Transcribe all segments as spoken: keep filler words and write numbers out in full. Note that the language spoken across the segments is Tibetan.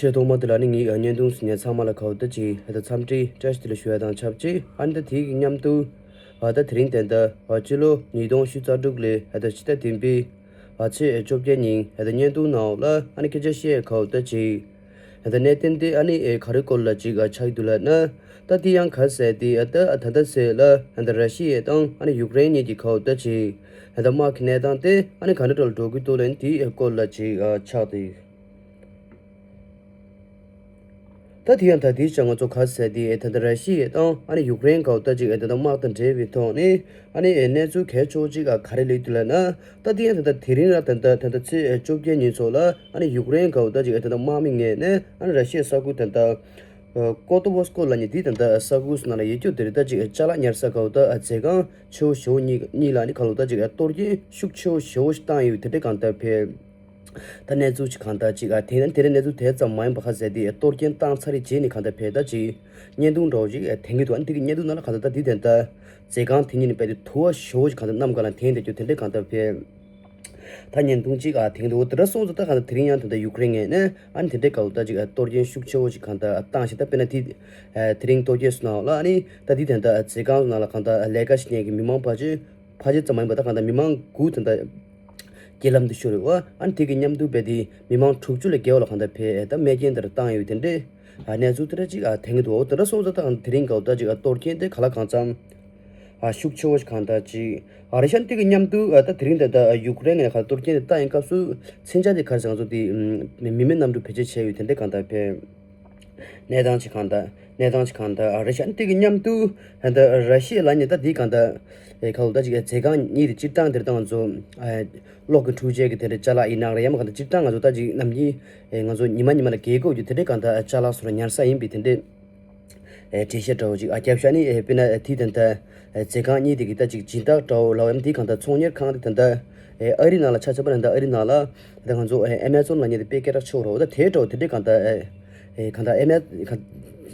ཆེས་ཐོག་མ་དེ་ལ་ནི་ངའི་བརྙན་ཐུང་གཟིགས་མཁན་ཚང་མ་ལ་ག་བོ་ད་ཅིག་ཧེ་ད་འཚམས་འདྲི་བཀྲ་ཤིས་བདེ་ལེགས་ཞུ་ཡ་དང་ཆབས་ཅིག་ཨ་ནི་ད་དེའི་གི་མཉམ་དུ་ཨ་ད་དེ་རིང་དེ་འདྲ་ཨ་སྤྱི་ལོ་ཉིས་སྟོང་ཕྱེད་ཀ་ལ་ཨ་ད་ཕྱི་ཟླ་བདུན་པའི་ཨ་ཚེས་བཅོ་བརྒྱད་ཉིན་ཧེ་ད་བརྙན་ཐུང་ནང་ལ་ཨ་ནི་སྐད་ཆ་བཤད་ག་བོ་ད་ཅིག་ཨ་ད་གནད་དོན་དེ་ཨ་ནི་ཨེ་ག་རེ་སྐོར་ལ་ཅིག་ཨ་ཆགས་ཀྱི་འདུག་ལབ་ན། ད་དེ་ཡང་ག་ཟེར་དེ་ཨ་ད་ཨ་ད་ད་ཟེར་ལ་ཨ་ད་ར་ཤི་ཡ་དང་ཨ་ནི་ཡུཀ་རེན་གཉིས་ཀྱི་ག་བོ་ད་ཅིག་ཨ་ད་དམག་གི་གནས་སྟངས་དེ་ཨ་ནི་ག་འདྲ་འདྲ་ལ་འགྲོ་གི་འདུག་ལབ་ན་དེའི་ཨེ་སྐོར་ལ་ཅིག་ཨ་ཆགས་དེ། ད་དེ་ཡང་ད་དེའི་ཆ་ང་ཚོ་ག་ཟེར་དེ་ད་ལྟ་ར་ཤི་ཡ་དང་ཨ་ནི་ཡུཀ་རེན་ག་བོ་ད་ཅིག་ཨ་ད་ལྟ་དམག་དང་འབྲེལ་བའི་ཐོག་ནས་ཨ་ནི་ཨེ་གནས་ཚུལ་གལ་ཆེ་བོ་ཅིག་ཨ་ག་རེ་སླེབས་འདུག་ལབ་ན། ད་དེ་ཡང་ད་ལྟ་དེ་རིང་ལ་ད་ལྟ་ད་ལྟ་ཚེས་བཅོ་བརྒྱད་ཉིན་ཚོ་ལ་ཨ་ནི་ཡུཀ་རེན་ག་བོ་ད་ཅིག་ཨ་ད་ལྟ་དམག་མི་ངོས་ནས་ཨ་ནི་ར་ཤི་ཡའི་ས་ཁུལ་ད་ལྟ་ཀོ་ཏོ་བོ་སྐོ་ལབ་མཁན་དེ་ད་ལྟ་ས་ཁུལ་ནང་ལ་ཡོད་རྒྱུ་དེ་རེད། ད་ཅིག་ཅ་ལག་ཉར་ས་ག་བོ་ད་མཛད་ཁང་ཆེ་བོ་ཞེ་བོ་གཉིས་གཉིས་ལ་ནི་ག་ལོ་ད་ཅིག་གཏོར་སྐྱོན་ཤུགས་ཆེ་བོ་ཞེ་བོ་ཞིག་བཏང་ཡོད་དེ་འདྲ་གང་ལྟར་ཕེབས། ད་གནས་ཚུལ་ཅིག་གང་ལྟར་ཅིག་ཨ་དེ་ནི་དེ་རིང་གནས་ཚུལ་དེ་ཙམ་མ་ཡིན་པ་ཁ་ཟེར་དེ་གཏོར་སྐྱོན་བཏང་ཚར་རེད་རྗེས་ནི་གང་ལྟར་ཕེབས། ད་ཅིག་བརྙན་ཐུང་འདྲ་བོ་ཅིག་ཐོན་གྱི་འདུག་ཨ་ནི་དེ་གི་བརྙན་ཐུང་ནང་ལ་གང་ལྟར་ད་དེ་དེ་འདྲ་མཛད་ཁང་དེ་ཉིད་ནི་རྦད་དེ་དུ་བ་ཞེ་བོ་ཞིག་གང་ལྟར་གནམ་གང་ལ་འཐེན་བསྡད་རྒྱུ་དེ་འདྲ་གང་ལྟར་ཕེབས། ད་བརྙན་ཐུང་གཅིག་ཨ་ཐེངས་འདུག་དེ་འདྲ་སོང་ཙང་ད་གང་ལྟར་དེ་རིང་ཡང་ད་ལྟ་ཡུཀ་རེན་ངོས་ནས་ཨ་ནི་དེ་འདྲའི་སྐབས་ད་ཅིག་ཨ་གཏོར་སྐྱོན་ཤུགས་ཆེ་བོ་ཞིག་གང་ལྟར་ཨ་བཏང་ཞིག་ད་དཔེར་ན་དེ་ཨ་དེ་རིང་གཏོར་སྐྱོན་སོང་ནའང་ལ་ཨ་ནི་ད་དེ་ད་ལྟ་ཨ་མཛད་ཁང་ནང་ལ་གང་ལྟར་ཨ་ལས་ཀ་བྱེད་མཁན་གྱི་མི་མང་ཕལ་ཆེར་ཕལ་ཆེར་ཙམ་མ་ཡིན་པ་ད་གང་ལྟར་མི་མང་དགུ་ད་ལྟ་རྐྱེན་ལམ་དུ་ཤོར་ཡོད་པ། ཨ་ནི་དེ་གི་མཉམ་དུ་རྦད་དེ་མི་མང་དྲུག་ཅུ་ལས་བརྒལ་བ་ལ་གང་ལྟར་ཕེ་ད་རྨས་སྐྱོན་དེ་འདྲ་བཏང་ཡོད་དེ་འདྲའི་ཨ་གནས་ཚུལ་དེ་འདྲ་ཅིག་ཨ་ཐོན་གྱི་འདུག་འོ་དེ་འདྲ་སོང་ཙང་ད་གང་ལྟར་དེ་རིང་སྐབས་ད་ཅིག་ཨ་གཏོར་སྐྱོན་དེ་ག་ལ་གང་འཚམ། ཨ་ཤུགས་ཆེ་བོ་ཞིག་གང་ལྟར་ཅིག་ཨ་རེད་ཤག་དེ་གི་མཉམ་དུ་ཨ་ད་དེ་རིང་ད་ལྟ་ཡུཀ་རེན་ནས་ག་གཏོར་སྐྱོན་དེ་བཏང་ཡིན་སྐབས་སུ་མཚོན་ཆ་དེ་ག་རེ་ཟེར་ང་ཚོ་དེ་མི་མེད་གནམ་གྲུ་བེད་སྤྱོད་བྱས་ཡོད་དེ་འདྲ་གང་ལྟར་ཕེབས། གནས་སྟངས་ཅིག་གང་ལྟར་གནས་སྟངས་ཅིག་གང་ལྟར་ཨ་རེད་ཤག་དེ་གི་མཉམ་དུ་ད་ལྟ་ར་ཤི་ཡ་ལ་ནི་ད་དེ་གང་ལྟར་ཨེ་ག་ལོ་ད་ཅིག་ཨེ་མཛད་ཁང་གཉིས་དེ་སྤྱིར་བཏང་དེར་ད་ང་ཚོ་ཨེ་གློག་གི་འཕྲུལ་ཆས་ཀྱི་དེ་འདྲ་ཅ་ལག་ཡིན་ནའང་རེད། ཡང་མ་གང་ལྟར་སྤྱིར་བཏང་ང་ཚོ་ད་ཅིག་ནམ་རྒྱུན་ཨེ་ང་ཚོ་ཉི་མ་ཉི་མ་ལ་གས་དགོས་ཀྱི་དེ་འདྲའི་གང་ལྟར་ཅ་ལག་སོགས་ཉར་ས་ཡིན་པའི་དེ་འདྲའི། ཨེ་འགྲེལ་བཤད་འདྲ་བོ་ཅིག་ཨ་རྒྱབ་ཤ་ནི་ཨེ་དཔེར་ན་ཨེ་དེ་ད་ལྟ་ཨེ་མཛད་ཁང་གཉིས་དེ་གི་ད་ཅིག་སྦྱིན་བདག་འདྲ་བོ་ལབ་ཡམ་དེ་གང་ལྟར་ཚོང་གཉེར་ཁང་དེ་ད་ལྟ་ཨེ་ཨ་རི་ནང་ལ་ཆ་ཆ་པ་ན་ད་ཨ་རི་ནང་ལ་ད་ང་ཚོ་ཨེ་ཨེ་མ་ཛོན་ལབ་མཁན་དེ་དཔེ་སྐད་གྲགས་ཆེ་བོ་རེད། ད་དེ་འདྲ་བོ་དེ་འདྲའི་གང་ལྟར་ཨེ་ཨེ་གང་ལྟར་ཨེ་མ་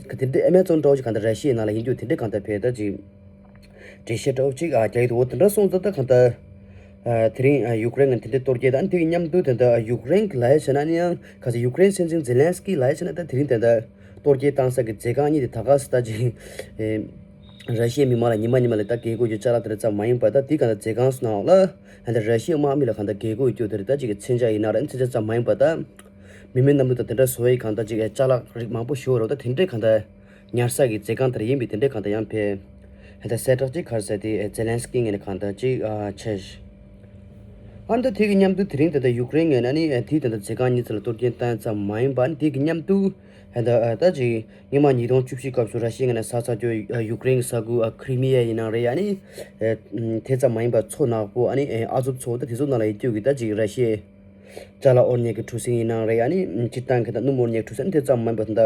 ག་དེ་འདྲའི་ཨེ་མ་ཛོན་འདྲ་བོ་ཅིག་གང་ལྟར་ར་ཤི་ཡའི་ནང་ལ་ཡིན་རྒྱུ་དེ་འདྲའི་གང་ལྟར་ཕེ་ད་ཅིག་འགྲེལ་བཤད་འདྲ་བོ་ཅིག་ཨ་རྒྱག་གི་འདུག་འོ་དེ་འདྲ་སོང་ཙང་ད་གང་ལྟར་ཨ་དེ་རིང་ཨ་ཡུཀ་རེན་གྱི་དེ་འདྲའི་གཏོར་སྐྱོན་དང་དེ་གི་མཉམ་དུ་དེ་འདྲ་ཨ་ཡུཀ་རེན་གྱི་ལབ་ཡ་བྱས་ན་ནི་ཡང་ག་ཚོད་ཡུཀ་རེན་སྲིད་འཛིན་ཛེ་ལན་སི་ཀི་ལབ་ཡ་བྱས་ན་ད་དེ་རིང་དེ་འདྲ་གཏོར་སྐྱོན་བཏང་ས་གི་མཛད་ཁང་གཉིས་དེ་ད་ག་སེ་ད་ཅིག་ཨེ་ར་ཤི་ཡའི་མི་མང་ལ་ཉི་མ་ཉི་མ་ལ་ད་གས་དགོས་ཀྱི་ཅ་ལག་དེ་འདྲ་ཙམ་མ་ཡིན་པ་ད་དེ་གང་ལྟར་མཛད་ཁང་སོགས་ནང་ལ་ཨ་ད་ར་ཤི་ཡའི་དམག་མི་ལ་གང་ལྟར་གས་དགོས་ཀྱི་དེ་འདྲ་ད་ཅིག་གི་མཚོན་ཆ་ཡིན་ནའང་རེད། མཚོན་ཆ་ཙམ་མ་ཡིན་པ་ད་མི་མེད་གནམ་གྲུ་དང་དེ་འདྲ་བཟོ་བའི་གང་ལྟར་ཅིག་ཨེ་ཅ་ལག་རིགས་མང་པོ་ཞིག་ཡོད་རེད། ད་དེ་འདྲའི་གང་ལྟར། ཉར་ས་གི་མཛད་ཁང་དེར་ཡིན་པའི་དེ་འདྲའི་གང་ལྟར་ཡང་ཕེ། ཧེ་ད་གསལ་བསྒྲགས་ཅིག་ག་རེ་ཟེར་དེ་ཛེ་ལན་སི་ཀི་ངོས་ནས་གང་ལྟར་ཅིག་ཨ་བྱས། ཨ་ནི་ད་དེ་གི་མཉམ་དུ་དེ་རིང་ད་ལྟ་ཡུཀ་རེན་ངོས་ནས་ནི་དེའི་ད་ལྟ་མཛད་ཁང་གཉིས་ཚོ་ལ་གཏོར་སྐྱོན་བཏང་ཙམ་མ་ཡིན་པ་ནི་དེ་གི་མཉམ་དུ་ཧེ་ད་ཨ་ད་ཅིག་སྔོན་མ་ཉིས་སྟོང་བཅུ་བཞི་སྐབས་སུ་ར་ཤི་ཡ་ངོས་ནས་ས་ཚ་ཅོ་ཡུཀ་རེན་གྱི་ས་ཁུལ་ཨ་ཁི་རི་མི་ཡ་ཡིན་ནའང་རེད། ཨ་ནི་ཨེ་དེ་ཙམ་མ་ཡིན་པ་མཚོ་ནག་པོ་ཨ་ནི་ཨེ་ཨ་ཛོབ་མཚོ་ད་དེ་ཚོ་ནང་ལ་ཡོད་རྒྱུ་གི་ད་ཅིག་ར་ཤི་ཡའི་ཅ་ལག་དབོར་མཁན་གྱི་གྲུ་གཟིངས་ཡིན་ནའང་རེད། ཨ་ནི་སྤྱིར་བཏང་གི་ད་སྣུམ་དབོར་མཁན་གྱི་གྲུ་གཟིངས་ཨ་ནི་དེ་ཙམ་མ་ཡིན་པ་ད་ལྟ།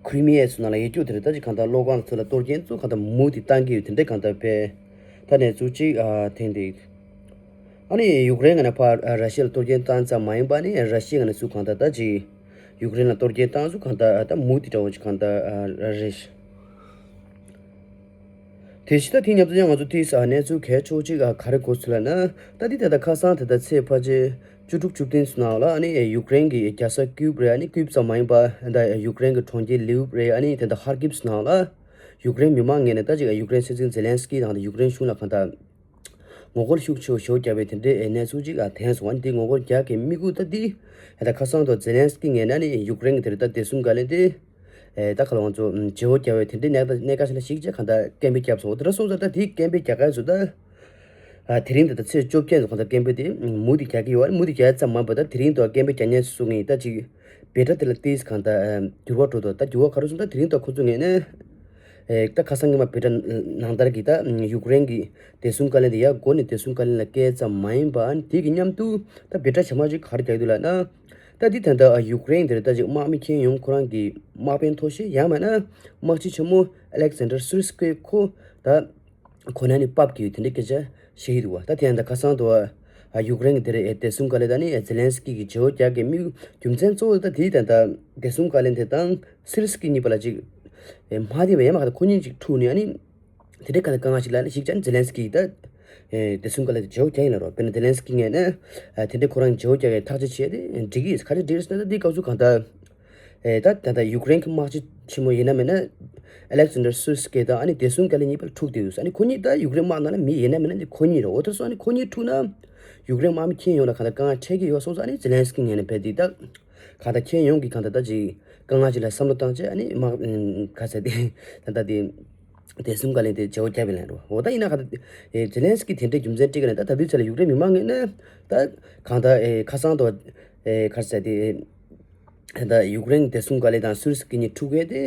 ཁི་རི་མི་ཡའི་ཚོ་ནང་ལ་ཡོད་རྒྱུ་དེ་རེད། ད་ཅིག་གང་ལྟར་གློག་ཁང་ཚོ་ལ་གཏོར་སྐྱོན་ཚོ་གང་ལྟར་མུ་མཐུད་བཏང་གི་ཡོད་དེ་འདྲ་གང་ལྟར་བས། ད་གནས་ཚུལ་ཅིག་ཨ་ཐོན་དེ། ཨ་ནི་ཡུཀ་རེན་ངོས་ནས་ཕར་ཨ་ར་ཤི་ཡ་ལ་གཏོར་སྐྱོན་བཏང་ཙམ་མ་ཡིན་པ་ནི་ར་ཤི་ཡ་ངོས་ནས་ཚུར་གང་ལྟར་ད་ཅིག་ཡུཀ་རེན་ལ་གཏོར་སྐྱོན་བཏང་ཚུལ་གང་ལྟར་ཨ་ད་མུ་མཐུད་འདྲ་བོ་ཅིག་གང་ལྟར་ཨ་ར་རེད། དེ་བཞིན་ད་དེ་མཉམ་དུ་ཡང་ང་ཚོ་དེའི་ས་གནས་ཚུལ་གལ་ཆེ་བོ་ཅིག་ཨ་ག་རེ་གོ་ཚུལ་ལབ་ན། ད་དེ་ད་ལྟ་ཁ་སང་དེ་ད་ཚེས་ཕལ་ཆེར་བཅུ་དྲུག་བཅུ་བདུན་ཚོ་ནང་ལ་ཨ་ནི་ཡུཀ་རེན་གྱི་རྒྱལ་ས་ཀིབ་རེད། ཨ་ནི་ཀིབ་ཙམ་མ་ཡིན་པ་ད་ཡུཀ་རེན་གྱི་གྲོང་ཁྱེར་ལིབ་རེད། ཨ་ནི་དེ་ད་ཧར་ཀིབ་ཚོ་ནང་ལ་ཡུཀ་རེན་མི་མང་ངོས་ནས་ད་ཅིག་ཡུཀ་རེན་སྲིད་འཛིན་ཛེ་ལན་སི་ཀི་དང་ད་ཡུཀ་རེན་གཞུང་ལ་གང་ལྟར་ངོ་རྒོལ་ཤུགས་ཆེ་བོ་ཞེ་བོ་བརྒྱབ་པའི་དེ་འདྲའི་གནས་ཚུལ་ཅིག་ཨ་ཐོན་སོང་། ཨ་ནི་དེ་ངོ་རྒོལ་རྒྱག་མཁན་དམིགས་ཡུལ་ད་དེ་ད་ཁ་སང་དུ་ཛེ་ལན་སི་ཀི་ངོས་ནས་ཨ་ནི་ཡུཀ་རེན་གྱི་དེ་རེད་ད་བདེ་སྲུང་བཀའ་བློན་དེ། ཨེ་ད་ཁ་ལོ་ང་ཚོ་ཨམ་བརྗེ་བོ་རྒྱག་པའི་དེ་འདྲའི་གནས་སྟངས་གནས་ཀ་ཞིག་ལ་ཞིག་བྱས་གང་ལྟར་སྐད་འབོད་བརྒྱབ་སོང་། དེ་འདྲ་སོང་ཙང་ད་དེའི་སྐད་འབོད་རྒྱག་མཁན་ཚོ་ད་ཨ་དེ་རིང་ད་ལྟ་ཚེས་བཅོ་བརྒྱད་ཚོ་གང་ལྟར་སྐད་འབོད་དེ་མུ་མཐུད་རྒྱག་གི་ཡོད། མུ་མཐུད་རྒྱག་ཡ་ཙམ་མ་ཡིན་པ་ད་དེ་རིང་ད་སྐད་འབོད་རྒྱག་མཁན་ཚོ་ངས་ད་ཅིག་འབོད་སྒྲ་དེ་ལ་ཏིས་གང་ལྟར་ཨ་འགྱུར་བ་འགྲོ་འདུག་ད་འགྱུར་བ་ག་རེ་སོང་ད་དེ་རིང་ད་ཁོ་ཚོ་ངོས་ནས་ཨེ་ད་ཁ་སང་སྔོན་མ་འབོད་སྒྲ་ནང་ལྟར་གྱི་ད་ཡུཀ་རེན་གྱི་བདེ་སྲུང་བཀའ་བློན་དེ་ཡར་སྒོ་ནས་བདེ་སྲུང་བཀའ་བློན་ལ་སྐད་ཙམ་མ་ཡིན་པ་དེ་གི་མཉམ་དུ་ད་འབོད་སྒྲ་ཇེ་མང་ཅིག་ག་རེ་རྒྱག་གི་འདུག་ལབ་ན། ད་འདི་ད་ལྟ་ཡུཀ་རེན་དེ་རེད། ད་ཅིག་དམག་མི་ཁྱེར་ཡོང་ཁོ་རང་གི་དམག་དཔོན་མཐོ་ཤོས་ཡང་མིན་ན་དམག་སྤྱི་ཆེན་མོ་ཨ་ལེག་ཟན་ཌར་སི་རི་སི་ཀི་ཁོ་ད་ཁོ་ན་ནི་ཕབ་ཀྱི་ཡོད་དེ་འདྲའི་སྐད་ཆ་བཤད་ཀྱི་འདུག་བ། ད་དེ་ཡང་ད་ཁ་སང་དུ་ཡུཀ་རེན་གྱི་དེ་རེད་བདེ་སྲུང་བཀའ་བློན་དང་ནི་ཛེ་ལན་སི་ཀི་གི་བརྗེ་བོ་རྒྱག་གི་དམིགས་རྒྱུ་མཚན་གཙོ་བོ་ད་དེ་ད་ལྟ་བདེ་སྲུང་བཀའ་བློན་དེ་དང་སི་རི་སི་ཀི་གཉིས་བར་ལ་ཅིག་མ་བདེ་བ་ཡང་མ་ཁ་ད་ཁོ་གཉིས་ཅིག་འཁྲུག་ནས་ཨ་ནི། དེ་འདྲའི་ག་ལ་དཀའ་ངལ་ཞིག་ལ་ནི་ཞིག་ཅན་ཛེ་ལན་སི་ཀི་ད་ཨེ་བདེ་སྲུང་བཀའ་བློན་དེ་བརྗེ་བོ་རྒྱག་ཡིན་ལ་རོ། དཔེར་ན་ཛེ་ལན་སི་ཀི་ངོས་ནས་ཨ་དེ་འདྲའི་ཁོ་རང་བརྗེ་བོ་རྒྱག་ཡིན་ཐག་གཅོད་བྱས་ཏེ་འགྲིག་གི་ག་རེ་འགྲིག་རེད་ཟེར་ན་ད་འདི་སྐབས་སུ་གང་ ཨེ་ད་ད་ད་ཡུཀ་རེན་གྱི་དམག་སྤྱི་ཆེན་མོ་ཡིན་ན་མིན་ན་ཨ་ལེག་ཟན་ཌར་སུར་སི་ཀེ་དང་ཨ་ནི་བདེ་སྲུང་བཀའ་བློན་གཉིས་བར་འཁྲུག་བསྡད་ཡོད། ཨ་ནི་ཁོ་གཉིས་ད་ཡུཀ་རེན་དམག་ནང་ལ་མི་ཡིན་ན་མིན་ན་འདི་ཁོ་གཉིས་རེད། འོ་དེ་སོང་ཨ་ནི་ཁོ་གཉིས་འཁྲུག་ན་ཡུཀ་རེན་དམག་མི་ཁྱོན་ཡོངས་ལ་གང་ལྟར་དཀའ་ངལ་འཕྲད་ཀྱི་ཡོད་སོང་ཙང་ཨ་ནི་ཛེ་ལན་སི་ཀི་ངོས་ནས་བལྟས་དེ་ད་གང་ལྟར་ཁྱོན་ཡོངས་ཀྱི་གང་ལྟར་ད་ཅིག་དཀའ་ངལ་ཅིག་ལ་བསམ་བློ་བཏང་བྱས་ཨ་ནི་དམག་ག་ཟེར་དེ་ད་ལྟ་དེ། བདེ་སྲུང་བཀའ་བློན་དེ་བརྗེ་པོ་བརྒྱབ་པའི་ལན་རོ། འོ་ད་ཡིན་ན་ག་ད་ཨེ་ཛེ་ལན་སི་ཀི་དེ་འདྲའི་རྒྱུ་མཚན་སྤྲད་ཀྱི་ན་ད་ད་དུས་ཚོད་ལ་ཡུཀ་རེན་མི་མང་ངོས་ནས་ད་གང་ད་ཨེ་ཁ་སང་དུ་ཨེ་ག་རེ་ཟེར་དེ་ད་ཡུཀ་རེན་བདེ་སྲུང་བཀའ་བློན་དང་སུར་སི་ཀི་གཉིས་འཁྲུག་གས་དེ་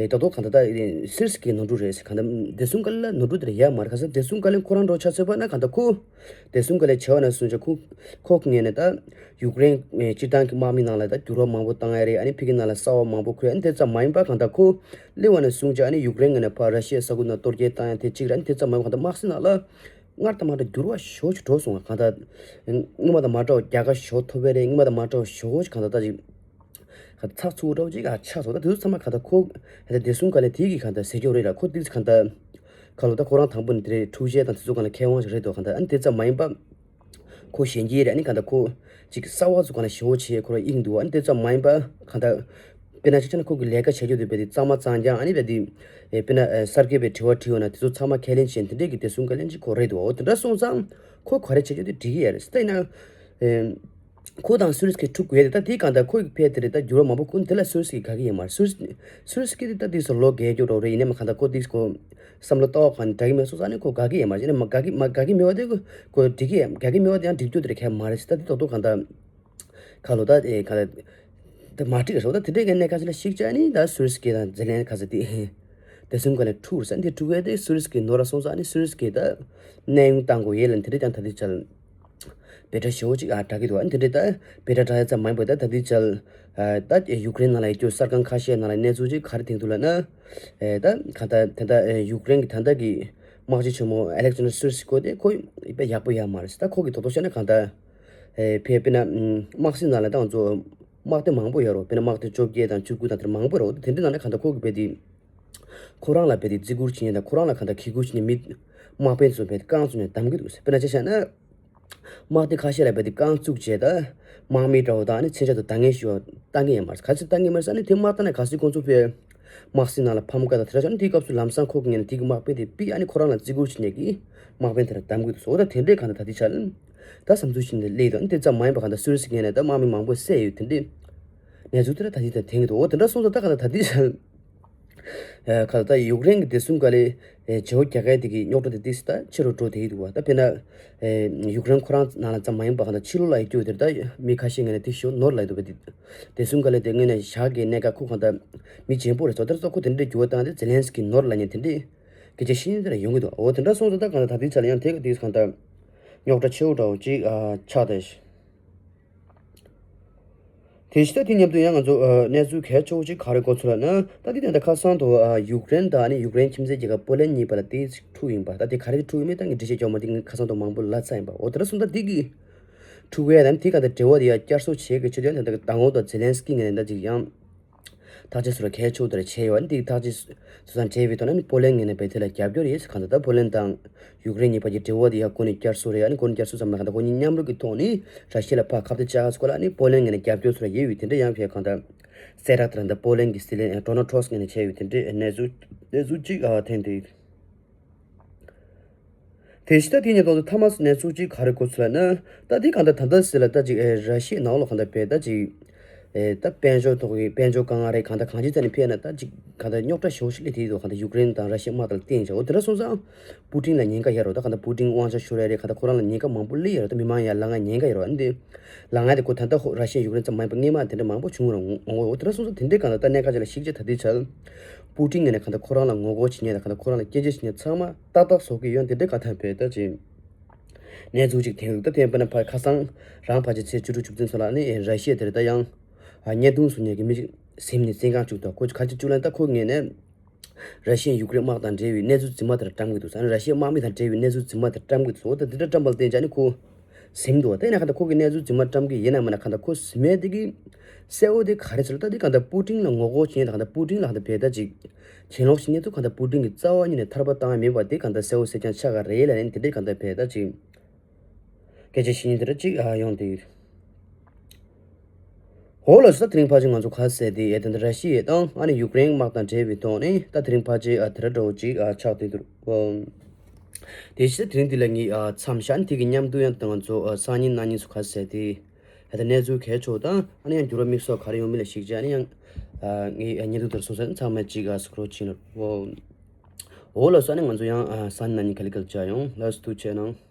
ཨེ་ད་དོ་གང་ད་ད་ཨེ་སུར་སི་ཀི་ནོར་འཁྲུལ་རེད་ཟེར། གང་ད་བདེ་སྲུང་བཀའ་བློན་ལ་ནོར་འཁྲུལ་དེ་ཡོད་མ་རེད། ག་ས་བདེ་སྲུང་བཀའ་བློན་ཁོ་རང་འགྲོ་ཆ་ཚོད་པ་ན་གང་ད་ཁོ་བདེ་སྲུང་བཀའ་བློན་བྱས་པ་ན་སུན་ཆ་ཁོ་ཁོ་ངོས་ནས་ད། ཡུཀ་རེན་སྤྱིར་བཏང་གི་དམག་མི་ནང་ལ་ད་འགྱུར་བ་མང་པོ་བཏང་ཡ་རེད། ཨ་ནི་ཕ་གི་ནང་ལ་གསར་པ་མང་པོ་འཁོད། ཨ་ནི་དེ་ཙམ་མ་ཡིན་པ་གང་ལྟར་ཁོ་སླེབས་པ་ནས་བཟུང་བྱས་ཨ་ནི་ཡུཀ་རེན་ངོས་ནས་ཕར་ར་ཤི་ཡའི་ས་ཁུལ་ནང་གཏོར་རྒོལ་བཏང་ཡ་དེ་གཅིག་རེད། ཨ་ནི་དེ་ཙམ་མ་ཡིན་པ་གང་ལྟར་དམག་སྲིད་ནང་ལ་སྔར་དང་མ་འདྲ་འགྱུར་བ་ཞེ་པོ་ཅིག་འགྲོ་སོང་བ། གང་ལྟར་སྔོན་མ་དང་མ་འདྲ་བ་རྒྱལ་ཁ་ཞེ་པོ་ཐོབ་པ་རེད། སྔོན་མ་དང་མ་འདྲ་བ་ཞེ་པོ་ཅིག་གང་ལྟར་ད་ཅིག་གང་ལྟར་ཚགས་ཚུད་འདྲ་བོ་ཅིག་ཨ་ཆགས་སོང་། ད་དེ་ཚོ་ཚང་མ་གང་ལྟར་ཁོ་གང་ལྟར་བདེ་སྲུང་བཀའ་བློན་དེ་གི་གང་ལྟར་ཟས་སྐྱོང་རེད་ལ། ཁོ་དེ་གང་ལྟར་ཁ་ལོ་ད་ཁོ་རང་དང་པོ་ནས་དེ་འཕྲུལ་ཆས་དང་དེ་ཚོ་གང་ལ་མཁས་དབང་ཞིག་རེད་འདུག་གང་ལྟར་ཨ་ནི་དེ་ཙམ་མ་ཡིན་པ། ཁོ་གཞོན་སྐྱེས་རེད། ཨ་ནི་གང་ལྟར་ཁོ་ཅིག་གསར་པ་ཚོ་གང་ལ་ཞེ་པོ་ཅིག་ཁོ་རང་དབྱིངས་འདུག་ཨ་ནི་དེ་ཙམ་མ་ཡིན་པ་གང་ལྟར་དཔེར་ན་ཅིག་ཆ་ན་ཁོ་གི་ལས་ཀ་བྱེད་རྒྱུ་དེ་རྦད་དེ་གཙང་མ་གཙང་རྐྱང་། ཨ་ནི་རྦད་དེ་དཔེར་ན་གསར་འགོད་པའི་དྲི་བ་དྲིས་ཡོང་ན་དེ་ཚོ་ཚང་མ་ཁས་ལེན་བྱས་དེ་འདྲས་ཀྱི་བདེ་སྲུང་བཀའ་བློན་ཅིག་ཁོ་རེད་འདུག་འོ་དེ་འདྲ་སོང་ཙང་ཁོ་ག་རེ་བྱེད་རྒྱུ་དེ་འགྲིག་གི་ཡོད་རེད། ད་ཡིན་ན། ཁོ་དང་སུ་རི་སི་ཀི་འཁྲུག་དགོས་དེ་ད་དེའི་སྒང་ད་ཁོ་ཡི་ཕེ་དེ་རེད། ད་འགྱུར་བ་མང་པོ་ཁོ་དེ་ལ་སུ་རི་སི་ཀི་དགའ་གི་ཡོད་མ་རེད། སུ་རི་སུ་རི་སི་ཀི་དེ་ད་དེ་སོ་ལོ་རྒས་རྒྱུ་རོགས་རེད། ཡིན་ནའི་མ་གང་ད་ཁོ་དེ་ཁོ་བསམ་བློ་ལྟ་བ་གང་འདྲ་གི་མེད་སོང་ཙང་ནི་ཁོ་དགའ་གི་ཡོད་མ་རེད། ཡིན་ནའི་མ་དགའ་གི་མ་དགའ་གི་མེད་པ་དེ་ཁོ་འགྲིག་གི་ཡོད། དགའ་གི་མེད་པ་དེ་ཡང་འགྲིག་རྒྱུ་དེ་རེད་ཁྱད་མ་རེད་ཟེར། ད་དེ་ཏོག་ཏོག་གང་ད་ཁ་ལོ་ད་ཨེ་ག་ལ་དེ་མ་འགྲིག་རེད་སོ། ད་དེ་འདྲའི་གི་གནས་ཁ་ཅིག་ལ་གཞིགས་བྱས་ནི་ད་སུ་རི་སི་ཀི་དང་ཛེ་ལན་ག་ས་དེ་དེ་སུན་ག་ལ་འཁྲུག་རེད་ཟེར། འདི་འཁྲུག་གི་དེ་སུ་རི་སི་ཀི་ནོར་ར་སོང་ཙང་ནི་སུ་རི་སི་ཀི་ད་གནས་དབྱུང་བཏང་དགོས་ཡས་ལ་དེ་འདྲ་ཀྱང་ད་དེ་ཅལ། བེ་ཏྲ་ཞེ་པོ་ཅིག་ཨ་དྲག་གི་འདུག་ཨ་ནི་དེ་འདྲའི་ད་བེ་ཏྲ་དྲག་ཡ་ཙམ་མ་ཡིན་པར་ད་ད་ལྟའི་ཆར་ཨ་ད་ཡུ་ཀེ་རེན་ནང་ལ་ཡོད་རྒྱུ་གསར་ཁང་ཁ་ཤས་ནང་ལ་གནས་ཚུལ་ཅིག་ག་རེ་ཐོན་འདུག་ལབ་ན། ཨེ་ད་གང་ལྟར་ད་ལྟ་ཨེ་ཡུ་ཀེ་རེན་གྱི་ད་ལྟ་གི་དམག་སྤྱི་ཆེན་མོ་ཨ་ལེག་ཛན་ཌར་སུར་སི་ཀོ་དེ་ཁོ་དཔེ་ཡག་པོ་ཡོད་མ་རེད་ཟེར། ད་ཁོ་གི་དོག་དོག་བཤད་ན་གང་ལྟར་ཨེ་ཕེ་དཔེར་ན་དམག་སྲིད་ནང་ལ་ད་ང་ཚོ་དམག་སྡེ་མང་པོ་ཡོད་རེད། དཔེར་ན་དམག་སྡེ་བཅོ་བརྒྱད་དང་བཅུ་དགུ་དང་དེ་འདྲ་མང་པོ་རེད། དེ་འདྲའི་ནང་ནས་གང་ལྟར་ཁོ་གི་དཔེ་དེ། ཁོ་རང་ལ་རྦད་དེ་བརྩི་བཀུར་བྱེད་མཁན་དང་ཁོ་རང་ལ་གང་ལྟར་གུས་བཀུར་བྱེད་མཁན་མི་དམག་དཔོན་ཚོ་རྦད་དེ་རྐང་བཙུགས་ནས་བསྡམ་གྱི་འདུག་ཟེར། དཔེར་ན་ཆ་བཞག་ན། དམག་སྡེ་ཁ་ཤས་ལ་རྦད་དེ་རྐང་བཙུགས་བྱས་ད། དམག་མི་འདྲ་བོ་དང་ནི་མཚོན་ཆ་དང་འདང་ངེས་ཞུ་བ་བཏང་གི་ཡོད་མ་རེད། ག་ཚོད་བཏང་གི་མ་རེད་ཟེར་ན་དེ་དམག་དང་ནི་ག་ཚོད་ཁོང་ཚོ་དཔེ། དམག་སྲིད་ནང་ལ་ཕམ་ཁ་དང་དེ་འདྲ་བྱུང་ན་དེའི་སྐབས་སུ་ལམ་སང་ཁོ་གི་ངོས་ནས་དེ་གི་དམག་དཔོན་དེ་ཕུད་ཨ་ནི་ཁོ་རང་ལ་བརྩི་བཀུར་བྱེད་མཁན་གྱི་དམག་དཔོན་དེ་ལ་བསྡམ་གྱི་འདུག་ཟེར། འོ་ད་དེ་འདྲའི་གང་ལྟར་ད་ལྟའི་ཆར། ད་བསམ་ཚུལ་བྱེད་མཁན་སླེབས་འདུག་ཨ་ནི་དེ་ཙམ་མ་ཡིན་པ་གང་ལྟར་སུད་སི་གི་ངོས་ནས་ད་དམག་མི་མང་པོ་བསད་ཡོད་དེ་འདྲའི། གནས་ཚུལ་དེ་འདྲ་ད་ལྟའི་ཆར་ཐོན་གྱི་འདུག་འོ་དེ་འདྲ་སོང་ཙང་ད་གང་ལྟར་ད་ལྟའི་ཆར། ཨེ་ཁ་ད་ཡུཀ་རེན་གྱི་བདེ་སྲུང་བཀའ་བློན་ཨེ་བརྗེ་པོ་རྒྱག་མཁན་དེ་གི་རྙོག་དྲ་དེ་ཏིས་ད་ཆེ་རུ་འགྲོ་བསྡད་ཀྱི་འདུག་བ། ད་དཔེར་ན་ཨེ་ཡུཀ་རེན་ཁོ་རང་ནང་ལ་ཙམ་མ་ཡིན་པ་གང་ལྟར་ཕྱི་ལོགས་ལ་ཡོད་རྒྱུ་དེར་ད་མི་ཁ་ཤས་ངོས་ནས་དེ་ཞོ་ནོར་ལ་ཡོད་འདུག་བ། དེ་བདེ་སྲུང་བཀའ་བློན་དེ་ངོས་ནས་ཞག་གི་གནད་འགག་ཁུག་གང་ལྟར་མི་རྗེན་པོ་རེད་ཚོ། དེར་ཚོ་ཁོ་དེ་འདྲའི་འགྱུར་བ་བཏང་སྟེ་ཛེ་ལན་སི་ཀི་ནོར་ལ་ཉན་དེ་འདྲའི་སྐད་ཆ་ཤེས་ཡོན་དེ་ལ་ཡོང་གི་འདུག་འོ་དེ་འདྲ་སོང་ཙང་ད་གང་ལྟར་ད་ལྟའི་ཆ་ལ་ཡང་དེ་ག་དེས་གང་ལྟར་རྙོག་དྲ་ཆེ་བོ་འདྲ་བོ་ཅིག་ཨ་ཆགས་བསྡད་ཤག་དེ་བཞིན་ད་དེ་མཉམ་དུ་ཡང་ང་ཚོ་ཨ་གནས་ཚུལ་གལ་ཆེ་བོ་ཅིག་ག་རེ་གོ་ཚུལ་ལབ་ན། ད་དེ་དེ་འདྲ་ཁ་སང་དུ་ཨ་ཡུཀ་རེན་དང་ཨ་ནི་ཡུཀ་རེན་ཁྱིམ་མཚེས་རྒྱལ་ཁབ་པོ་ལན་གཉིས་བར་ལ་དེ་འཁྲུག་ཡིན་པ། ད་དེ་ག་རེ་འཁྲུག་ཡིན་མིན་ད་ངས་འགྲེལ་བཤད་རྒྱག་མ་དེ་ངས་ཁ་སང་དུ་མང་པོ་ལབ་ཚར་ཡིན་པ། འོ་དེ་འདྲ་སོང་ཙང་དེ་གི་འཁྲུག་ཡ་དང་དེ་ག་ད་འབྲེལ་བ་དེ་ཡ་བསྐྱར་གསོ་བྱེད་དགོས་ཆེད་དུ་ཡང་ད་ད་ངོ་ད་ཛེ་ལན་སི་ཀི་ངོས་ནས་ད་ཅིག་ཡང་ཐག་གཅོད་བཟོ་ར་གལ་ཆེ་བོ་དེ་འདྲ་བྱས་ཡོད། ཨ་ནི་དེ་ཐག་གཅོད་བཟོ་ས་འབྲེལ་བའི་ཐོག་ནས་ཨ་ནི་པོ་ལན་ངོས་ནས་བལ་ཐེ་ལ་རྒྱབ་སྐྱོར་ཡོད་ཟེར། གང་ལྟར་ད་པོ་ལན་དང་ཡུཀ་རེན་གཉིས་བར་གྱི་འབྲེལ་བ་དེ་ཡང་ཀུན་ནས་བསྐྱར་གསོ་རེད། ཨ་ནི་ཀུན་ནས་བསྐྱར་གསོ་ཙམ་མ་གང་ལྟར་ཁོ་གཉིས་མཉམ་རུབ་ཀྱི་ཐོག་ནས་ར་ཤི་ཡ་ལ་ཕར་ཁ་གཏད་བཅག་སྐོར་ལ་ཨ་ནི་པོ་ལན་ངོས་ནས་རྒྱབ་སྐྱོར་བཟོ་ར་ཡོད་ཡོད་དེ་འདྲ་ཡང་བྱས། གང་ལྟར་གསལ་བསྒྲགས་དེ་འདྲ་པོ་ལན་གྱི་སྲིད་བློན་ཌོ་ནལ་ཊྲམ་ངོས་ནས་བྱས་ཡོད་དེ་འདྲའི་གནས་ཚུལ་གནས་ཚུལ་གཅིག་ཨ་ཐོན་ཏེ་ཡོད། དེ་བཞིན་ད་དེ་ཉིད་ཐོག་ཏུ་ཐ་མ་གནས་ཚུལ་གཅིག་ག་རེ་གོ་ཚུལ་ལབ་ན། ད་དེ་གང་ལྟར་ད་ལྟ་ཟེར་ལ་ད་ཅིག་ཨེ་ར་ཤི་ཡའི་ནང་ལོགས་གང་ལྟར་བས་ད་ཅིག་ཨེ་ད་དཔལ་འབྱོར་ཐོག་གི་དཔལ་འབྱོར་དཀའ་ངལ་རེད། གང་ལྟར་གང་ཅི་ཙམ་ནས་ཕེབས་ན་ད་ཅིག་གང་ལྟར་རྙོག་དྲ་ཞེ་པོ་ཞིག་སླེབས་བསྡད་འདུག་གང་ལྟར་ཡུཀ་རེན་དང་ར་ཤི་ཡའི་དམག་དང་བསྟུན་བྱས། འོ་དེ་འདྲ་སོང་ཙང་པུ་ཏིན་ལ་ཉེན་ཁ་ཡོད་རེད། ད་གང་ལྟར་པུ་ཏིན་དབང་ཆ་ཤོར་ཡ་རེད། གང་ལྟར་ཁོ་རང་ལ་ཉེན་ཁ་མང་པོ་སླེབས་ཡོད་རེད། ད་མི་མང་ཡ་ལངས་ཡ་ཉེན་ཁ་ཡོད་རེད། འདི་ལངས་ཡ་དེ་ཁོ་ད་ལྟ་ཧོ་ར་ཤི་ཡ་ཡུཀ་རེན་ཙམ་མ་ཡིན་པ་སྔོན་མ་དེ་འདྲ་མང་པོ་བྱུང་རེད། འོ་འོ་དེ་འདྲ་སོང་ཙང་དེ་འདྲའི་གང་ལྟར་ད་གནད་འགག་ཅིག་ལ་གཞིགས་བྱས་ད་ལྟའི་ཆར་པུ་ཏིན་ངོས་ནས་གང་ལྟར་ཁོ་རང་ལ་ངོ་རྒོལ་བྱེད་མཁན་དང་གང་ལྟར་ཁོ་རང་ལ་སྐྱོན་བརྗོད་བྱེད་མཁན་ཚང་མ་ཏག་ཏག་བཟོ་གི་ཡོད། དེ་འདྲའི་ག་ཐམ་པའི་ད་ཅིག་གནས་ཚུལ་ཅིག་ཐོན་འདུག་ད་ཐེངས་པ་ན་ཕ་ཁ་སང་རང་ཕལ་ཆེར་ཚེས་བཅུ་དྲུག་བཅུ་བདུན་ཚོ་ལ་ནི་ར་ཤི་ཡ་དེར་ད་ཡང་བརྙན་ཐུང་བཟོ་མཁན་གྱི་མི་ཅིག་ཟིན་ནས་བཙོན་ཁང་བཅུག་འདུག་ཁོ་ག་ཅི་བཅུག་ལབ་ན་ད་ཁོ་ངོས་ནས་ར་ཤི་ཡ་ཡུཀ་རེན་དམག་དང་འབྲེལ་བའི་གནས་ཚུལ་རྫུན་མ་དེ་འདྲ་བཀྲམ་གི་འདུག་ཟེར་ན། ར་ཤི་ཡའི་དམག་མི་དང་འབྲེལ་བའི་གནས་ཚུལ་རྫུན་མ་དེ་འདྲ་བཀྲམ་གི་འདུག་འོ་ད་དེ་འདྲ་བཀྲམ་པ་ལ་བརྟེན་བྱས་ནས་ཁོ་ཟིན་འདུག་ད་ཡིན་ན་གང་ལྟར་ཁོ་གི་གནས་ཚུལ་རྫུན་མ་བཀྲམ་གི་ཡིན་ན་མིན་ན་གང་ལྟར་ཁོ་ཟིན་མེད་དེ་གི་གསལ་བོ་དེ་ག་རེ་ཟེར་ལ། ད་དེ་གང་ལྟར་པུ་ཏིན་ལ་ངོ་རྒོལ་བྱེད་མཁན་དང་གང་ལྟར་པུ་ཏིན་ལ་གང་ལྟར་བས་ད་ཅིག་གྱེན་ལོག་བྱེད་མཁན་ཚོ་གང་ལྟར་པུ་ཏིན་གི་རྩ་བ་ཉིད་ནས་ཐར་པ་བཏང་ཡ་མེད་པ་དེ་གང་ལྟར་གསལ་བོ་གསལ་རྐྱང་ཆགས་ཀ་རེད་ལབ་ནས་དེ་འདྲའི་གང་ལྟར་བས་ད་ཅིག་སྐད་ཆ་བཤད་མཁན་དེ་འདྲ་ཅིག་ཨ་ཡོང་དེ་ཡོད། འོ་ལགས་སོ། ད་དེ་རིང་ཕལ་ཆེར་ང་ཚོ་ག་རེ་ཟེར་དེ་ཨེ་ད་ད་ར་ཤི་ཡའི་དང་ཨ་ནི་ཡུཀ་རེན་དམག་དང་འབྲེལ་བའི་ཐོག་ནས་ད་དེ་རིང་ཕལ་ཆེར་ཨ་དེ་འདྲ་འདྲ་བོ་ཅིག་ཨ་ཆགས་བསྡད་འདུག་ཨོ། དེ་བཞིན་ད་དེ་རིང་འདི་ལ་ངས་ཨ་མཚམས་བཞག་ནས་དེ་གི་མཉམ་དུ་ཡང་ད་ང་ཚོ་ཨ་སང་ཉིན་གནངས་ཉིན་སུ་ག་རེ་ཟེར་དེ་ཨེ་ད་གནས་ཚུལ་གལ་ཆེ་བ་དང་ཨ་ནི་ཡང་འགྱུར་བ་དམིགས་བསལ་ག་རེ་ཡོང་མིན་ལ་གཞིགས་བྱས་ཨ་ནི་ཡང་ཨ་ངས་ཨ་བརྙན་ཐུང་དེར་སོང་ཙང་ཚང་མ་ཅིག་ཨ་སི་ཀྲོལ་བྱེད་ལ་ཨོ། འོ་ལགས་སོ། ཨ་ནི་ང་ཚོ་ཡང་ཨ་སང་ཉིན་གནངས་ཉིན་ག་ལེ་ག་ལེ་མཇལ་ཡོང་། ལགས་སོ། ཐུགས་རྗེ་གནང་།